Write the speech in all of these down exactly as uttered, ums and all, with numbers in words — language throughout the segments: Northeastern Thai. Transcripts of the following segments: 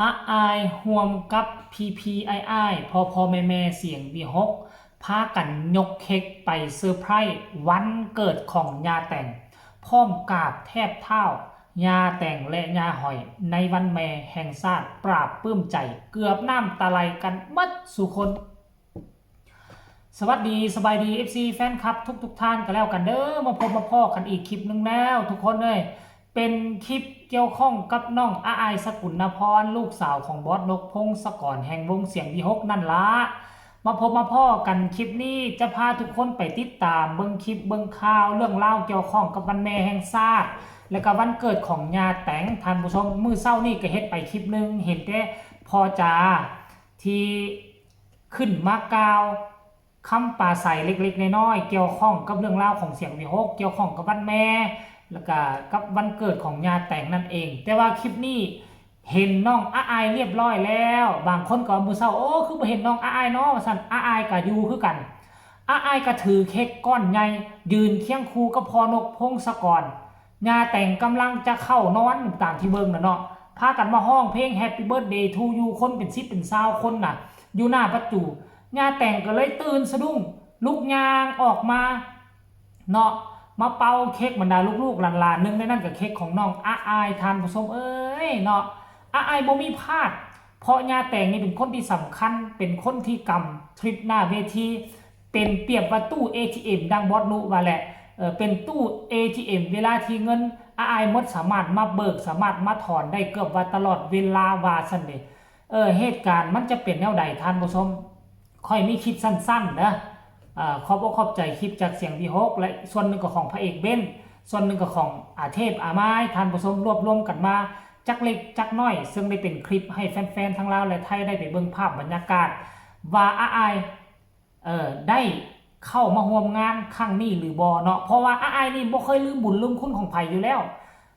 อาอายร่วมกับพี่ๆ อ้ายๆ พ่อๆ แม่ๆ เสียงวีหก พากันยกเค้กไปเซอร์ไพรส์วันเกิดของย่าแตง พร้อมกราบแทบเท้าย่าแตงและย่าหอยในวันแม่แห่งชาติ ปลาบปลื้มใจเกือบน้ำตาไหลกันหมดสู่คน สวัสดีสบายดี เอฟซี แฟนคลับทุกๆ ท่านก็แล้วกันเด้อ มาพบมาพ้อกันอีกคลิปหนึ่งแล้วทุกคนเอ้ย เป็นคลิปเกี่ยวข้องกับน้องอาอายสกุลนพร ลูกสาวของบอสนกพงศกรแห่งวงเสียงวีหกนั่นละ มาพบมาพ้อกันคลิปนี้จะพาทุกคนไปติดตามเบิ่งคลิปเบิ่งข่าวเรื่องราวเกี่ยวข้องกับวันแม่แห่งชาติ และก็วันเกิดของย่าแตง ท่านผู้ชม มื้อเช้านี่ก็เฮ็ดไปคลิปหนึ่ง เห็นแต่พ่อจ๋าที่ ขึ้นมากล่าวคำปราศรัยเล็กๆ น้อยๆ เกี่ยวข้องกับเรื่องราวของเสียงวีหก เกี่ยวข้องกับวันแม่ แล้วก็กับวันเกิดของย่าแตงนั่นเอง แต่ว่าคลิปนี้เห็นน้องอาอายเรียบร้อยแล้ว บางคนก็มื้อเช้า โอ้ คือบ่เห็นน้องอาอายเนาะ ว่าซั่น อาอายก็อยู่คือกัน อาอายก็ถือเค้กก้อนใหญ่ ยืนเคียงคู่กับพ่อนกพงศกร ย่าแตงกำลังจะเข้านอนตามที่เบิ่งน่ะเนาะ พากันมาฮ้องเพลง Happy Birthday to you คนเป็นสิบเป็นซาวคนน่ะ อยู่หน้าประตู ย่าแตงก็เลยตื่นสะดุ้ง ลุกย่างออกมาเนาะ มาเป่าเค้กบรรดาลูกๆหลานๆ หนึ่งในนั้นก็เค้กของน้องอาอาย ท่านผู้ชมเอ้ยเนาะ อาอายบ่มีพลาด เพราะย่าแตงนี่เป็นคนที่สำคัญ เป็นคนที่กำทริปหน้าเวที เป็นเปรียบว่าตู้ เอ ที เอ็ม ดังบอสนุว่าแหละ เออ เป็นตู้ เอ ที เอ็ม เวลาที่เงินอาอายหมดสามารถมาเบิก สามารถมาถอนได้เกือบว่าตลอดเวลาว่าซั่นเด้ เออ เหตุการณ์มันจะเป็นแนวใดท่านผู้ชม ข้อยมีคลิปสั้นๆนะ เอ่อ ขอบอกขอบใจคลิปจากเสียงวีหก และส่วนหนึ่งก็ของพระเอกเบน ส่วนหนึ่งก็ของอาเทพอามาย ท่านผู้ชมรวบรวมกันมาจักเล็กจักน้อย ซึ่งได้เป็นคลิปให้แฟนๆทั้งลาวและไทยได้ไปเบิ่งภาพบรรยากาศ ว่าอาอาย เอ่อ ได้เข้ามาร่วมงานครั้งนี้หรือบ่เนาะ เพราะว่าอาอายนี่บ่เคยลืมบุญลืมคุณของไผอยู่แล้ว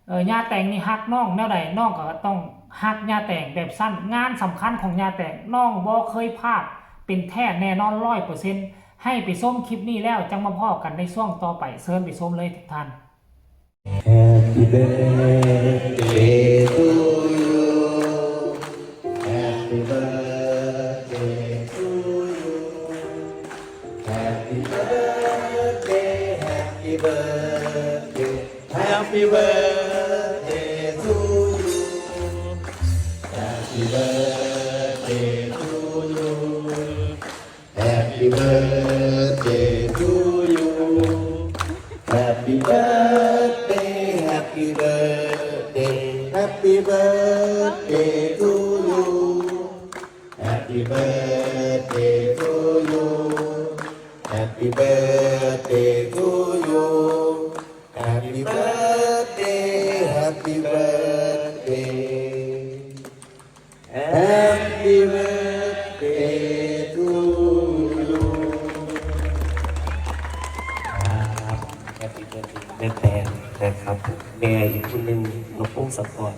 เอ่อ ย่าแตงนี่ฮักน้องแนวใด น้องก็ต้องฮักย่าแตงแบบซั่น งานสำคัญของย่าแตง น้องบ่เคยพลาด เป็นแท้แน่นอน ร้อยเปอร์เซ็นต์ ให้ไปชมคลิปนี้แล้วจั่งมาพ้อกันในช่วงต่อไป เชิญไปชมเลยทุกท่าน Happy birthday to you. Happy birthday to you. Happy birthday, happy birthday, happy birthday to you. Happy birthday to you. Happy birthday to you. Happy birthday, happy birthday, happy birthday to you. Happy birthday to you. Happy birthday to you. Happy birthday, happy birthday. Happy birthday to you. ครับ Happy birthday แม่แตงนะครับ แม่อีกคนหนึ่งนกพงศกร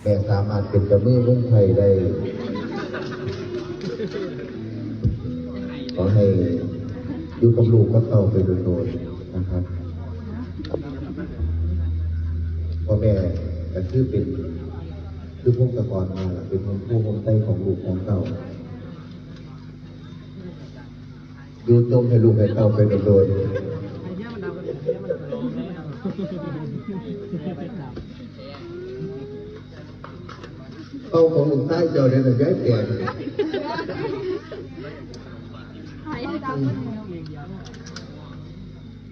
แม่สามารถเป็นเจ้ามือเมืองไทยได้ ขอให้อยู่กับลูกกับเต้าไปโดนๆนะครับ พ่อแม่ก็คือเป็น คือพงศกรมาล่ะ เป็นโฮมผู้โฮมไส้ของลูกของเต้า อยู่จมให้ลูกให้เต้าไปโดนๆ เต้าของลูกชายเจ้าเนี่ยนะ ย้ายแก่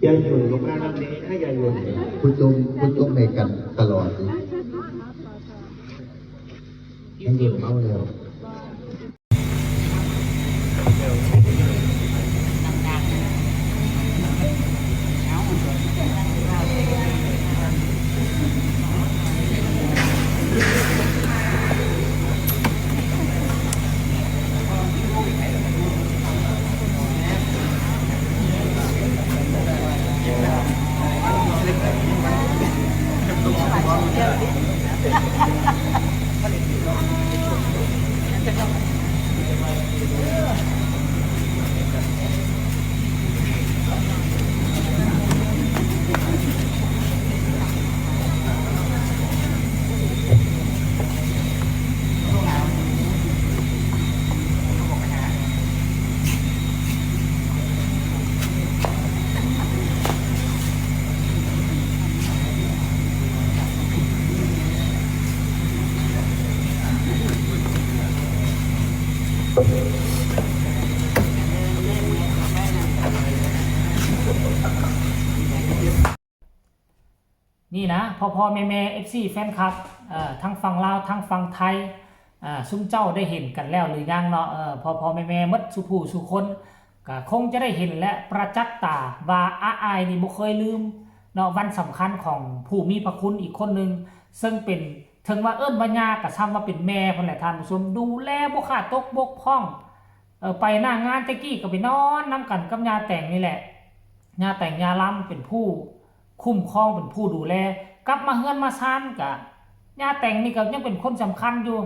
ยายหยุ่นลงมาแล้วนี่ ให้ยายหยุ่น ผู้จม ผู้จมให้กันตลอดนี่ ให้หยุ่นเมาแล้ว นี่นะ พ่อพ่อแม่แม่ เอฟซี แฟนคลับ เอ่อ ทั้งฝั่งลาว ทั้งฝั่งไทย อ่า ซุมเจ้าได้เห็นกันแล้วหรือยังเนาะ เอ่อ พ่อพ่อแม่แม่หมดสู่ผู้สู่คน ก็คงจะได้เห็นและประจักษ์ตาว่าอาอ้ายนี่บ่เคยลืมเนาะ วันสำคัญของผู้มีพระคุณอีกคนหนึ่ง ซึ่งเป็น ถึงว่าเอิ้นว่าย่าก็ส่ำว่าเป็นแม่พุ้นแหละท่านผู้ชม ดูแลบ่ขาดตกบกพร่อง เออ ไปหน้างานแต่กี้ก็ไปนอนนำกันกับย่าแตงนี่แหละ ย่าแตงย่าลำเป็นผู้คุ้มครอง เป็นผู้ดูแล กลับมาเฮือนมาซานก็ ย่าแตงนี่ก็ยังเป็นคนสำคัญอยู่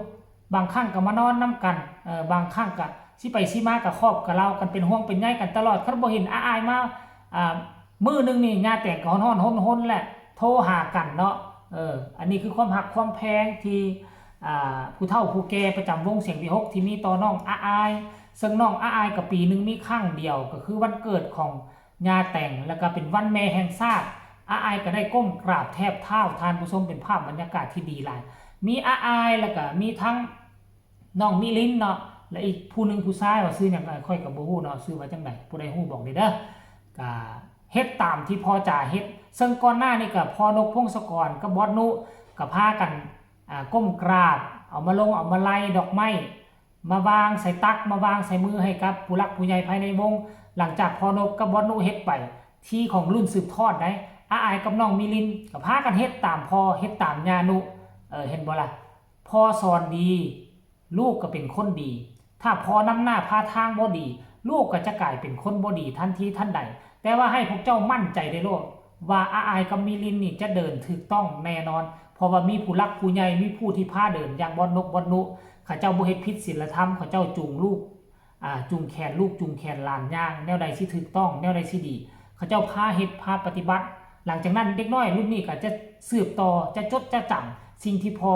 บางครั้งก็มานอนนำกัน เออ บางครั้งก็สิไปสิมาก็คอบก็เล่ากัน เป็นห่วงเป็นใยกันตลอด คันบ่เห็นอาอ้ายมา อ่า มื้อหนึ่งนี่ย่าแตงก็ฮ้อนๆ ฮนๆ แหละ โทรหากันเนาะ เออ อันนี้คือความฮักความแพงที่ อ่า ผู้เฒ่าผู้แก่ประจำวงเสียงวิหคที่มีต่อน้องอาอ้าย ซึ่งน้องอาอ้ายก็ปีหนึ่งมีครั้งเดียว ก็คือวันเกิดของย่าแตง แล้วก็เป็นวันแม่แห่งชาติ อาอ้ายก็ได้ก้มกราบแทบเท้า ท่านผู้ชม เป็นภาพบรรยากาศที่ดีหลาย มีอาอ้าย แล้วก็มีทั้งน้องมิลินเนาะ และอีกผู้หนึ่งผู้ชายว่าชื่อหยัง ข้อยก็บ่ฮู้เนาะ ชื่อว่าจั่งใด ผู้ใดฮู้บอกได้เด้อ ก็เฮ็ดตามที่พ่อจ๋าเฮ็ด ซึ่งก่อนหน้านี้ก็พ่อนกพงศกรกับบอสนุก็พากัน อ่า ก้มกราบ เอามาลง เอามาลัยดอกไม้ มาวางใส่ตัก มาวางใส่มือให้กับผู้หลักผู้ใหญ่ภายในวง หลังจากพ่อนกกับบอสนุเฮ็ดไป ทีของรุ่นสืบทอดได้ อาอ้ายกับน้องมิลินก็พากันเฮ็ดตามพ่อ เฮ็ดตามย่านุ เออ เห็นบ่ล่ะ พ่อสอนดี ลูกก็เป็นคนดี ถ้าพ่อนำหน้าพาทางบ่ดี ลูกก็จะกลายเป็นคนบ่ดีทันทีทันใด แต่ว่าให้พวกเจ้ามั่นใจได้โลด ว่าอาอ้ายกับมิลินนี่จะเดินถูกต้องแน่นอน เพราะว่ามีผู้หลักผู้ใหญ่ มีผู้ที่พาเดินอย่างบอสนกบอสนุ เขาเจ้าบ่เฮ็ดผิดศีลธรรม เขาเจ้าจูงลูก อ่า จูงแขนลูก จูงแขนหลานย่าง แนวใดสิถูกต้อง แนวใดสิดี เขาเจ้าพาเฮ็ดพาปฏิบัติ หลังจากนั้นเด็กน้อยรุ่นนี้ก็จะสืบต่อ จะจดจะจำสิ่งที่พ่อ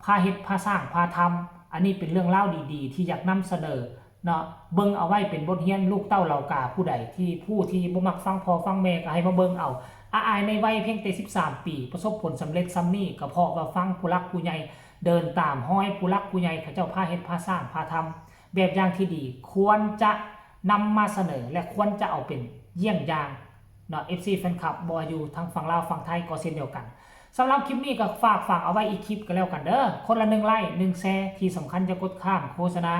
พาเฮ็ดพาสร้างพาทำ อันนี้เป็นเรื่องราวดีๆ ที่อยากนำเสนอเนาะ เบิ่งเอาไว้เป็นบทเรียน ลูกเต้าเหล่ากาผู้ใดที่ ผู้ที่บ่มักฟังพ่อฟังแม่ก็ให้มาเบิ่งเอา อาอ้ายในวัยเพียงแต่สิบสามปี ประสบผลสำเร็จส่ำนี้ก็เพราะว่าฟังผู้หลักผู้ใหญ่ เดินตามฮอยผู้หลักผู้ใหญ่เขาเจ้าพาเฮ็ดพาสร้างพาทำ แบบอย่างที่ดี ควรจะนำมาเสนอ และควรจะเอาเป็นเยี่ยงอย่างเนาะ เอฟซี แฟนคลับ บ่ว่าอยู่ทางฝั่งลาวฝั่งไทยก็เช่นเดียวกัน สำหรับคลิปนี้ก็ฝากฝังเอาไว้อีกคลิปก็แล้วกันเด้อ คนละหนึ่งไลค์ หนึ่งแชร์ ที่สำคัญอย่ากดข้ามโฆษณา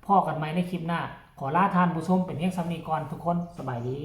พ้อกันใหม่ในคลิปหน้า ขอลาท่านผู้ชมเป็นเพียงส่ำนี้ก่อนทุกคน สบายดี